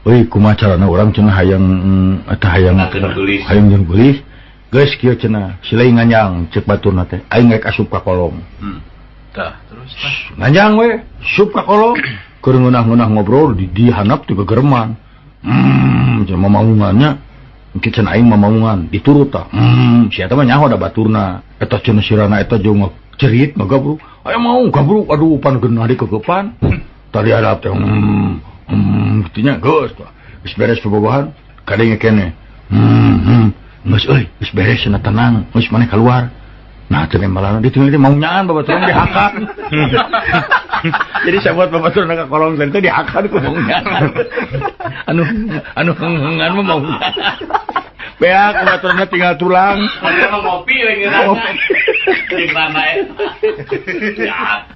Euy kumaha carana urang cenah hayang eta hayang hayang jeung geulis. Geus kieu cenah, silai nganjang cek baturna teh. Aing rek asup ka kolong. Tah, terus tah. Nganjang we, asup ka kolong. Keur ngeunah-ngeunah ngobrol di handap teh gegerman. Cenah mamaungannya. Engke cenah aing mamaungan, diturut tah. Si eta mah nyaho da baturna. Eta cenah sirana eta jeung cerit ngagabruk. Aya mau gabruk, aduh pan geunah dikegepan. Tadi hadap teh kitu nya geus tah. Geus beres bobogohan, kadenge keneh. Geus euy, geus beres cenah tenang, geus maneh keluar. Nah, teu malah ditinggal teh mau nyaan babaturan dihakan. Jadi sabuat babaturan ka kolong teh dihakan ku mau nyaan. Anu hengan mah mau nyaan. Beak babaturanna tinggal tulang. Ngopi we ngeunahna. Jeung rana eta.